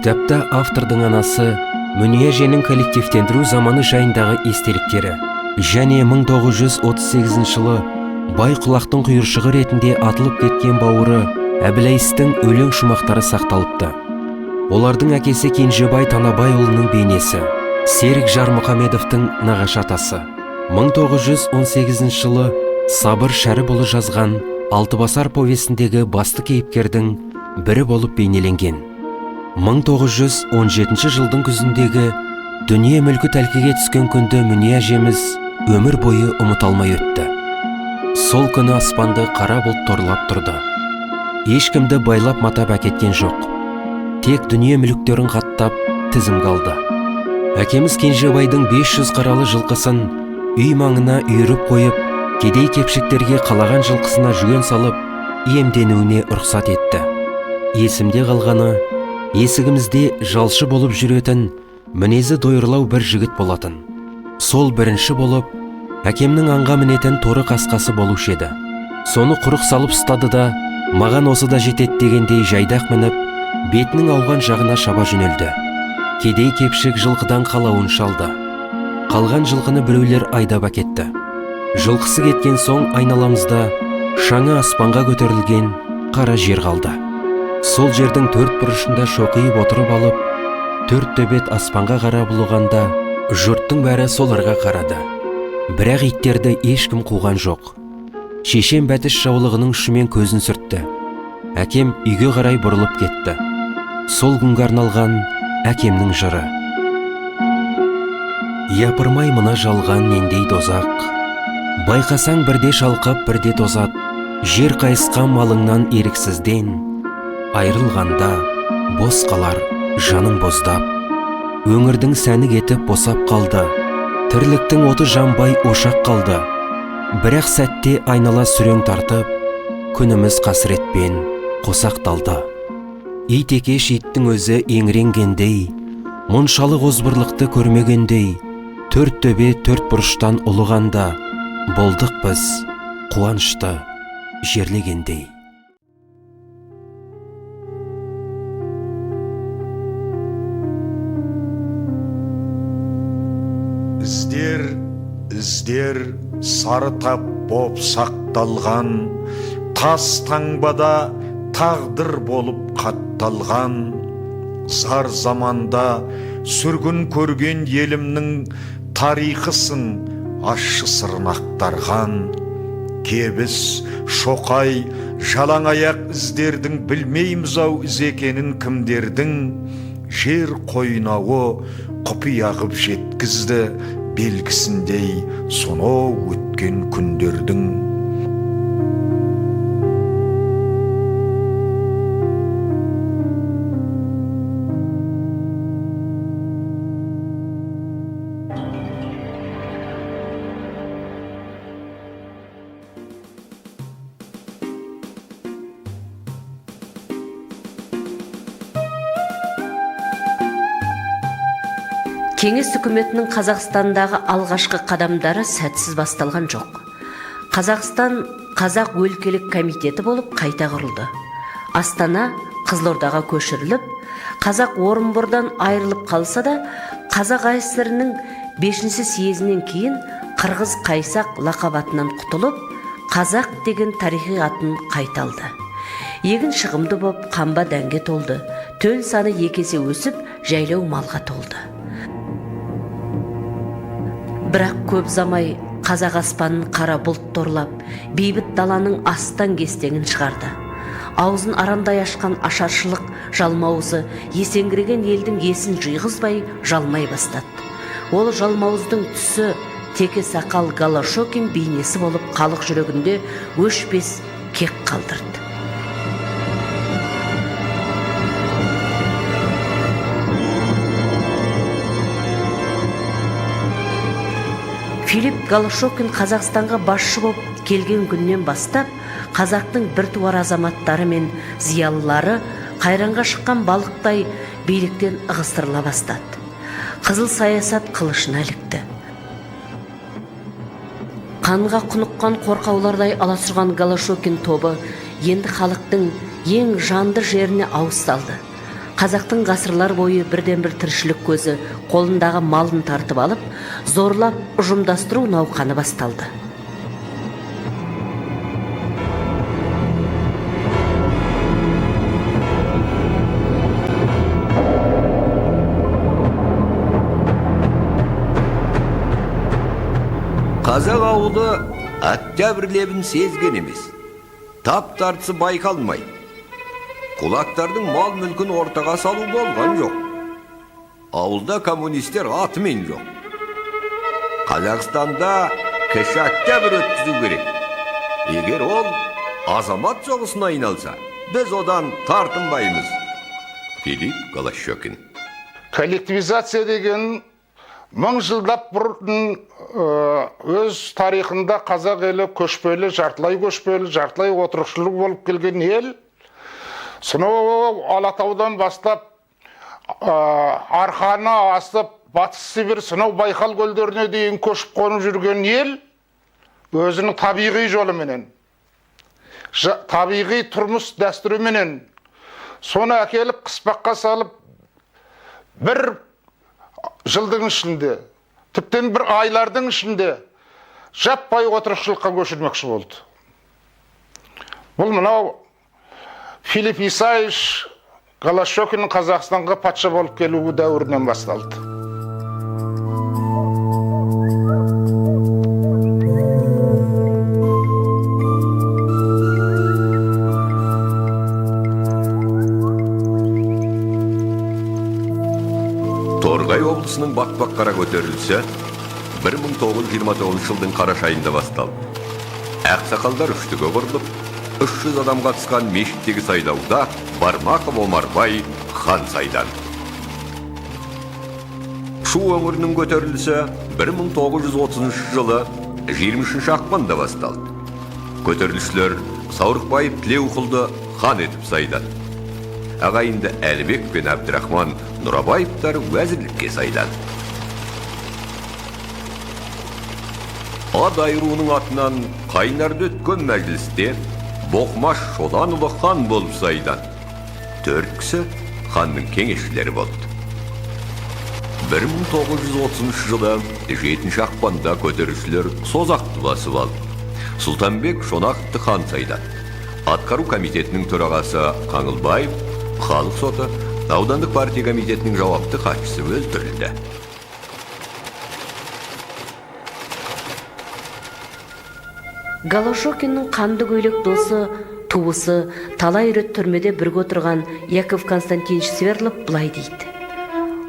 Кітапта автордың анасы Мүния әженің коллективтендіру заманы жайындағы естеліктері және 1938 жылы бай құлақтың құйыршығы ретінде атылып кеткен бауыры Әбіләйістің өлең шумақтары сақталыпты. Олардың әкесі Кенжебай Танабайұлының бейнесі, Серік Жармұхамедовтың нағашы атасы. 1918 жылы Сабыр Шәріпұлы жазған Алтыбасар повесіндегі басты кейіпкердің бірі болып бейнеленген. 1917 жылдың күзіндегі дүние мүлкі тәлкеге түскен күнді Мүния әжеміз өмір бойы ұмыта алмай өтті. Сол күні аспанды қара бұлт торлап тұрды. Ешкімді байлап матап әкеткен жоқ. Тек дүние мүліктерін қаттап тізімге алды. Әкеміз Кенжебайдың 500 қаралы жылқысын үй маңына үйіріп қойып, кедей кепшіктерге қалаған жылқысына жүген салып, иемденуіне рұқсат етті. Есімде қалғаны, есігімізде жалшы болып жүретін мінезі дойырлау бір жігіт болатын. Сол бірінші болып, әкемнің аңға мінетін торы қасқасы болушы еді. Соны құрық салып ұстады да, маған осы да жетеді дегендей жайдақ мініп, бетінің ауған жағына шаба жөнелді. Кедей кепшік жылқыдан қалауын шалды. Қалған жылқыны біреулер айдап әкетті. Жылқысы кеткен соң айналамызда шаңы аспанға көтерілген қара жер қалды. Сол жердің төрт бұрышында шоқиып отырып алып, төрт төбет аспанға қарап ұлығанда, жұрттың бәрі соларға қарады. Бірақ иттерді ешкім қуған жоқ. Шешем бәтіш жаулығының ұшымен көзін сүртті. Әкем үйге қарай бұрылып кетті. Сол күнге арналған әкемнің жыры. Япырмай мына жалған нендей дозақ. Байқасаң бірде шалқып, бірде тозат. Жер қайысқан малыңнан еріксізден, айырылғанда бос қалар жаның боздап. Өңірдің сәні кетіп босап қалды. Тірліктің оты жанбай ошақ қалды. Бірақ сәтте айнала сүрең тартып, күніміз қасіретпен қосақталды. Ит екеш иттің өзі еңіренгендей, мұншалық озбырлықты көрмегендей, төрт төбе төрт бұрыштан ұлығанда, болдық біз қуанышты жерлегендей. Іздер, іздер сары тап боп сақталған, тас таңбада тағдыр болып қатталған. Зар заманда сүргін көрген елімнің тарихысын ащы сырын ақтарған. Кебіс, шоқай, жалаң аяқ іздердің білмейміз ау із екенін кімдердің. Жер қойнауы құпия қып жеткізді белгісіндей сонау өткен күндердің. Кеңес үкіметінің Қазақстандағы алғашқы қадамдары сәтсіз басталған жоқ. Қазақстан Қазақ өлкелік комитеті болып қайта құрылды. Астана Қызылордаға көшіріліп, Қазақ Орынбордан айырылып қалса да, Қазақ АССР-інің 5-ші съезінен кейін Қырғыз Қайсақ лақап атынан құтылып, Қазақ деген тарихи атын қайта алды. Егін шығымды боп, қамба дәнге толды. Төл саны екі есе өсіп, жайлау малға толды. Бірақ көп ұзамай қазақ аспанын қара бұлт торлап, бейбіт даланың астан кестеңін шығарды. Аузын арандай ашқан ашаршылық жалмауызы есеңгіреген елдің есін жиғызбай жалмай бастады. Ол жалмауыздың түсі теке сақал Голощёкин бейнесі болып халық жүрегінде өшпес кек қалдырды. Филипп Голощёкин Қазақстанға басшы болып келген күннен бастап, қазақтың біртуар азаматтары мен зиялылары қайранға шыққан балықтай биліктен ығыстырыла бастады. Қызыл саясат қылышына ілікті. Қанға құныққан қорқаулардай аласұрған Голощёкин тобы енді халықтың ең жанды жеріне ауыз салды. Қазақтың ғасырлар бойы бірден-бір тіршілік көзі қолындағы малын тартып алып, зорлап ұжымдастыру науқаны басталды. Қазақ ауылы октябрь лебін сезген емес. Тап тартысы байқалмайды. Кулактардың мал мүлкін ортаға салу болған жоқ. Ауылда коммунистер атымен жоқ. Қазақстанда кіші октябрь өткізу керек. Егер ол азамат соғысына айналса, біз одан тартынбаймыз. Филипп Голощекин. Коллективизация деген мың жылдап бұрын өз тарихында қазақ елі көшпелі, жартылай көшпелі, жартылай отырықшылық болып келген ел. Сонау Алатаудан бастап Арқаны асып, Батыс Сібір, сонау Байқал көлдеріне дейін көшіп қонып жүрген ел өзінің табиғи жолыменен, табиғи тұрмыс дәстүріменен соны әкеліп қыспаққа салып бір жылдың ішінде, тіптен бір айлардың ішінде жаппай отырықшылыққа көшірмекші болды. Бұл мынау Филипп Исаевич Голощекиннің Қазақстанға патша болып келуі дәуірінен басталды. Торғай облысының батпақ қара көтерілісі 1929 жылдың қараша айында басталды. Ақсақалдар үштігі құрылып, 300 адам қатысқан мешіттегі сайлауда Бармақов Омарбай хан сайланды. Шу өңірінің көтерілісі 1930 жылы 23 ақпанда басталды. Көтерілісшілер Саурықбаев Тілеуқұлды хан етіп сайлады. Ағайынды Әлібек пен Әбдірахман Нұрабаевтар уәзірлікке сайланды. Адай руының атынан Қайнарда өткен мәжілісте Боқмаш Шоланұлы хан болып сайланды. 4 кісі ханның кеңесшілері болды. 1930 жылы 7 ақпанда көтерілісшілер Созақты басып алды. Сұлтанбек Шонақовты хан сайлады. Атқару комитетінің төрағасы Қаңылбаев, халық соты, аудандық партия комитетінің жауапты хатшысы өлтірілді. Голощекиннің қанды көйлек досы, туысы, талай рет түрмеде бірге отырған Яков Константинович Свердлов былай дейді.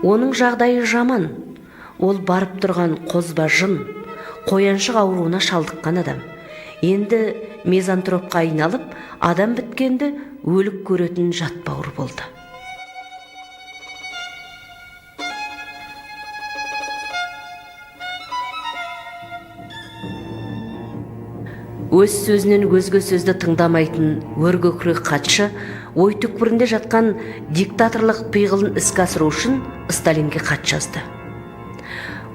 Оның жағдайы жаман. Ол барып тұрған қозба жын, қояншық ауруына шалдыққан адам. Енді мезантропқа айналып, адам біткенді өлік көретін жатбауыр болды. Өз сөзінен өзге сөзді тыңдамайтын өркөкірек хатшы ой түкпірінде жатқан диктаторлық пиғылын іске асыру үшін Сталинге хат жазды.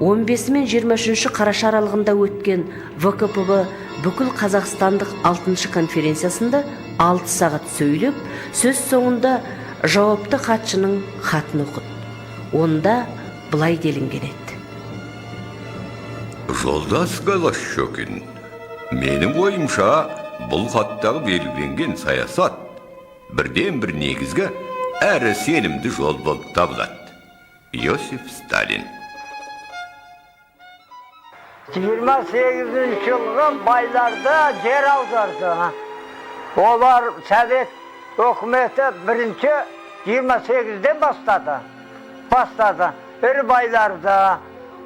15 мен 23 қараша аралығында өткен ВКПБ бүкіл қазақстандық 6-шы конференциясында 6 сағат сөйлеп, сөз соңында жауапты хатшының хатын оқыды. Онда былай делінген еді. Жолдас Голощекин, менің ойымша, бұл хаттағы белгіленген саясат бірден бір негізгі әрі сенімді жол болып табылады. Иосиф Сталин. 28 жылғы байларды жер аударды. Олар Совет өкіметі бірінші 28-ден бастады. Бастады. Ірі байларды.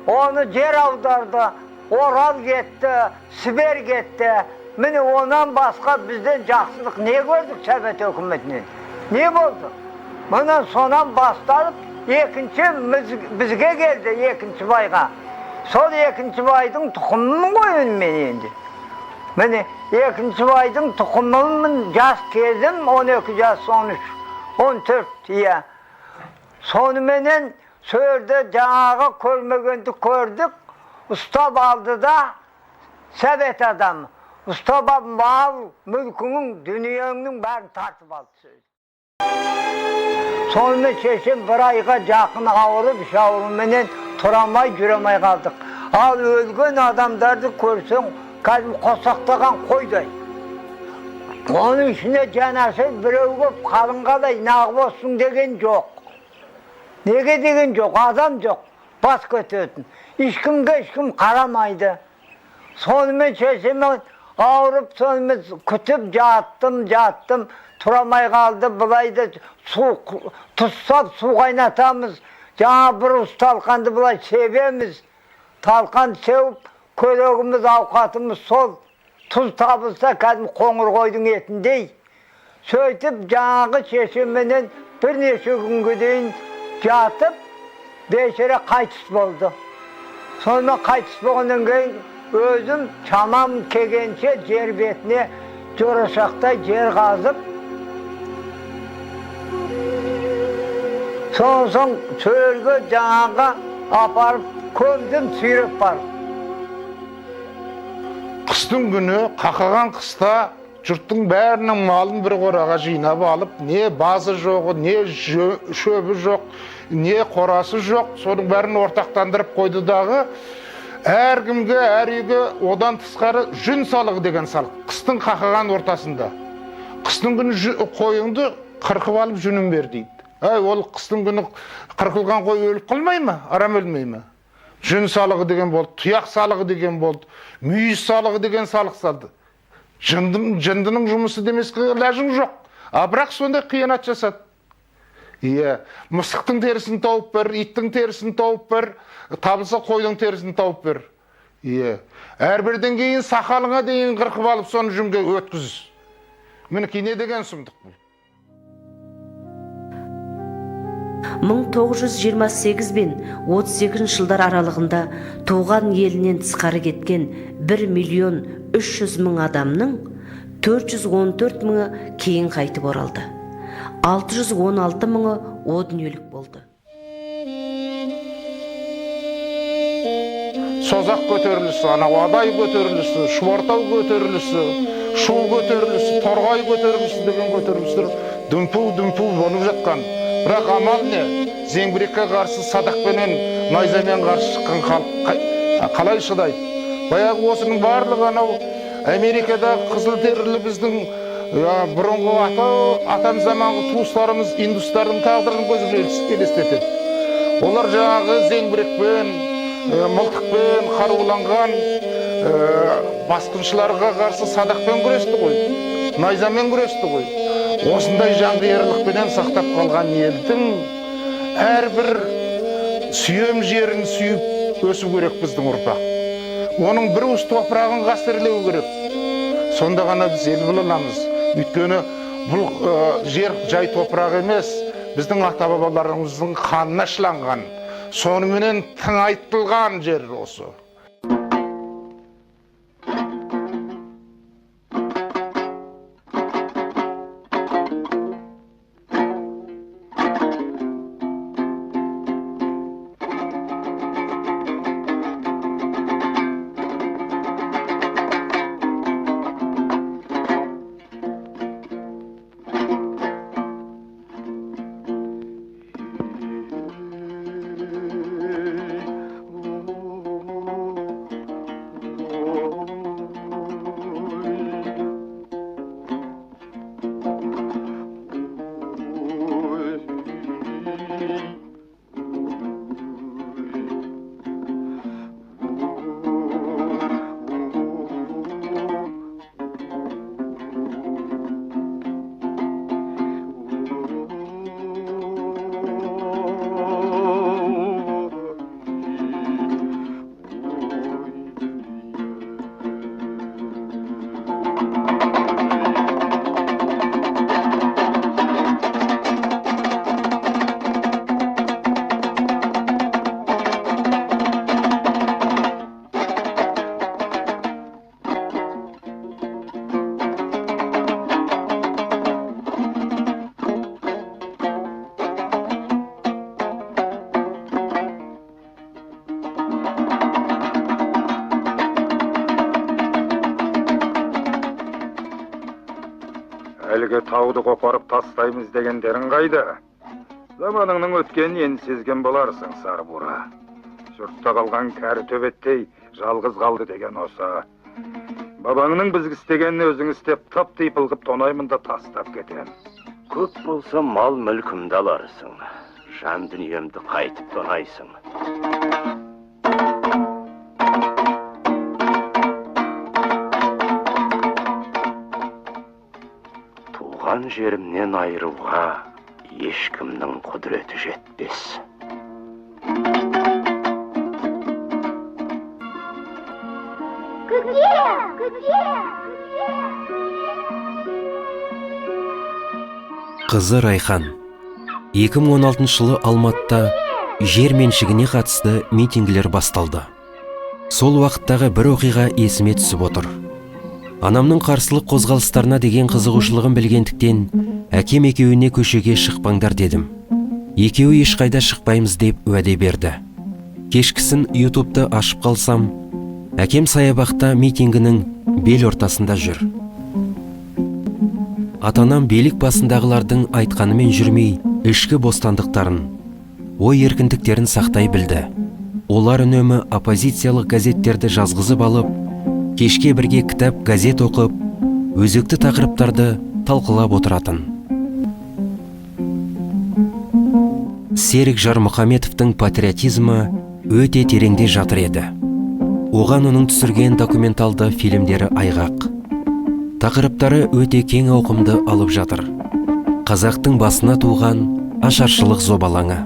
Оны жер аударды. Орал кетті, Сібір кетті. Міне онан басқа бізден жақсылық не көрдік Совет өкіметінен? Не болды? Міне сонан басталып, екінші бізге келді, екінші байға. Сол екінші байдың тұқымымын ғой мен енді. Міне екінші байдың тұқымымын, жас кезім, 12 жас, 13, 14, иә. Соныменен сол жерде жаңағы көрмегенді көрдік, ұстап алды да Совет адамы. Ұстап алып мал, мүлкіңнің, дүниеңнің бәрін тартып алды. Сонымен шешем бір айға жақын ауырып, іш ауруменен тұра алмай, жүре алмай қалдық. Ал өлген адамдарды көрсең, кәдімгі қосақтаған қойдай. Оның ішіне жанашыр біреу көп, қалың қалай, нағып болсын деген жоқ. Неге деген жоқ, адам жоқ, бас көтеретін. Ешкімге ешкім қарамайды. Сонымен шешем ауырып, сонымен күтіп жаттым, тұра алмай қалды, былай да су тұздап су қайнатамыз. Жаңа бір уыс талқанды былай себеміз. Талқан сеуіп, көрегіміз, ауқатымыз сол. Тұз табылса кәдімгі қоңыр қойдың етіндей. Сөйтіп жаңағы шешемменен бірнеше күнге дейін жатып, бейшара қайтыс болды. Сонымен қайтыс болғаннан кейін өзім шамам келгенше жер бетіне жорашақтай жер қазып, соң шөлге жаңағы апарып көмдім, сүйреп барып. Қыстың күні, қақаған қыста жұрттың бәрінің малын бір қораға жинап алып, не базы жоғы, не шөбі жоқ, не қорасы жоқ, соның бәрін ортақтандырып қойды дағы, әркімге, әр үйге одан тысқары жүн салығы деген салық. Қыстың қақаған ортасында. Қыстың күні қойыңды қырқып алып жүнін бер дейді. Әй, ол қыстың күні қырқылған қой өліп қалмай ма? Арам өлмей ме? Жүн салығы деген болды, тұяқ салығы деген болды, мүйіз салығы деген салық салды. Жындының жұмысы демеске ләжің жоқ. А бірақ сондай қиянат жасады. Иә, мысықтың терісін тауып бер, иттің терісін тауып бер, табылса қойдың терісін тауып бер. Иә, әрбірден кейін сақалыңа дейін қырқып алып соны жүнге өткіз. Мінекей не деген сұмдық бұл. 1928 бен 32 жылдар аралығында туған елінен тысқары кеткен 1 миллион 300 мың адамның 414 мыңы кейін қайтып оралды. 616 мыңы о дүниелік болды. Созақ көтерілісі, анау Адай көтерілісі, Шұбартау көтерілісі, Шу көтерілісі, Торғай көтерілісі деген көтерілістер дүмпу-дүмпу болып жатқан. Бірақ амал не? Зеңбірекке қарсы садақпенен, найзамен қарсы шыққан халық қалай шыдайды? Баяғы осының барлығы анау Америкада қызыл терілі біздің бұрынғы атам заманғы туыстарымыз индустардың тағдырын көзге елестетеді. Олар жаңағы зеңбірекпен, мылтықпен қаруланған басқыншыларға қарсы садақпен күресті ғой, найзамен күресті ғой. Осындай жанқиярлықпенен сақтап қалған елдің әрбір сүйем жерін сүйіп өсу керек біздің ұрпақ. Оның бір уыс топырағын қастерлеу керек. Сонда ғана біз ел бола аламыз. Өйткені бұл жер жай топырақ емес, біздің ата-бабаларымыздың қанына шыланған, соныменен тыңайтылған жер осы. Әлгі тауды қопарып тастаймыз дегендерің қайда? Заманыңның өткенін енді сезген боларсың, сары бура. Жұртта қалған кәрі төбеттей жалғыз қалды деген осы. Бабаңның бізге істегенін өзің істеп, тып-типыл қып тонаймын да тастап кетем. Көп болса мал мүлкімді аларсың, жан дүниемді қайтып тонайсың. Туған жерімнен айыруға ешкімнің құдіреті жетпес. Көке! Көке! Қызы Райхан 2016 жылы Алматыда жер меншігіне қатысты митингілер басталды. Сол уақыттағы бір оқиға есіме түсіп отыр. Анамның қарсылық қозғалыстарына деген қызығушылығын білгендіктен әкем екеуіне көшеге шықпаңдар дедім. Екеуі ешқайда шықпаймыз деп уәде берді. Кешкісін ютубты ашып қалсам, әкем саябақта митингінің бел ортасында жүр. Ата-анам билік басындағылардың айтқанымен жүрмей, ішкі бостандықтарын, ой еркіндіктерін сақтай білді. Олар үнемі оппозициялық газеттерді жазғызып алып, кешке бірге кітап, газет оқып, өзекті тақырыптарды талқылап отыратын. Серік Жармұхаметовтың патриотизмі өте тереңде жатыр еді. Оған оның түсірген документалды фильмдері айғақ. Тақырыптары өте кең ауқымды алып жатыр. Қазақтың басына туған ашаршылық зобалаңы.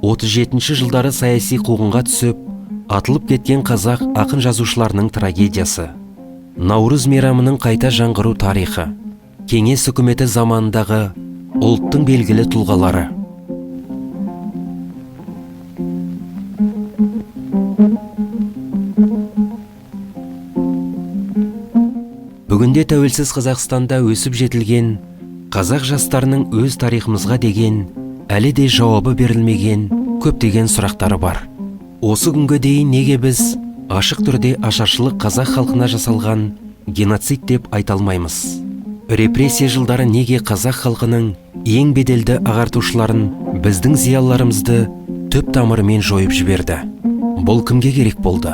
37 жылдары саяси қуғынға түсіп, атылып кеткен қазақ ақын жазушыларының трагедиясы. Наурыз мейрамының қайта жаңғыру тарихы. Кеңес үкіметі заманындағы ұлттың белгілі тұлғалары. Бүгінде тәуелсіз Қазақстанда өсіп жетілген қазақ жастарының өз тарихымызға деген әлі де жауабы берілмеген көптеген сұрақтары бар. Осы күнге дейін неге біз ашық түрде ашаршылық қазақ халқына жасалған геноцид деп айта алмаймыз? Репрессия жылдары неге қазақ халқының ең беделді ағартушыларын, біздің зиялыларымызды түп тамырымен жойып жіберді? Бұл кімге керек болды?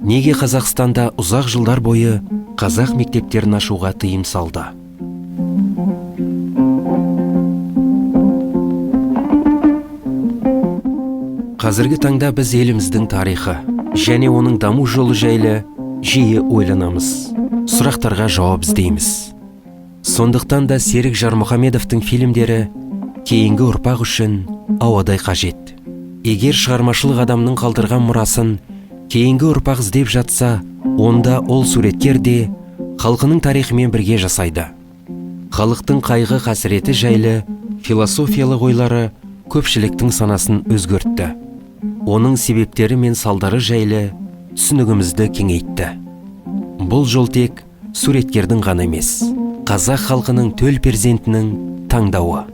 Неге Қазақстанда ұзақ жылдар бойы қазақ мектептерін ашуға тыйым салды? Қазіргі таңда біз еліміздің тарихы және оның даму жолы жайлы жиі ойланамыз, сұрақтарға жауап іздейміз. Сондықтан да Серік Жармұхамедовтың фильмдері кейінгі ұрпақ үшін ауадай қажет. Егер шығармашылық адамның қалдырған мұрасын кейінгі ұрпақ іздеп жатса, онда ол суреткер де халқының тарихымен бірге жасайды. Халықтың қайғы қасіреті жайлы философиялық ойлары көпшіліктің санасын өзгертті. Оның себептері мен салдары жайлы түсінігімізді кеңейтті. Бұл жол тек суреткердің ғана емес, қазақ халқының төл перзентінің таңдауы.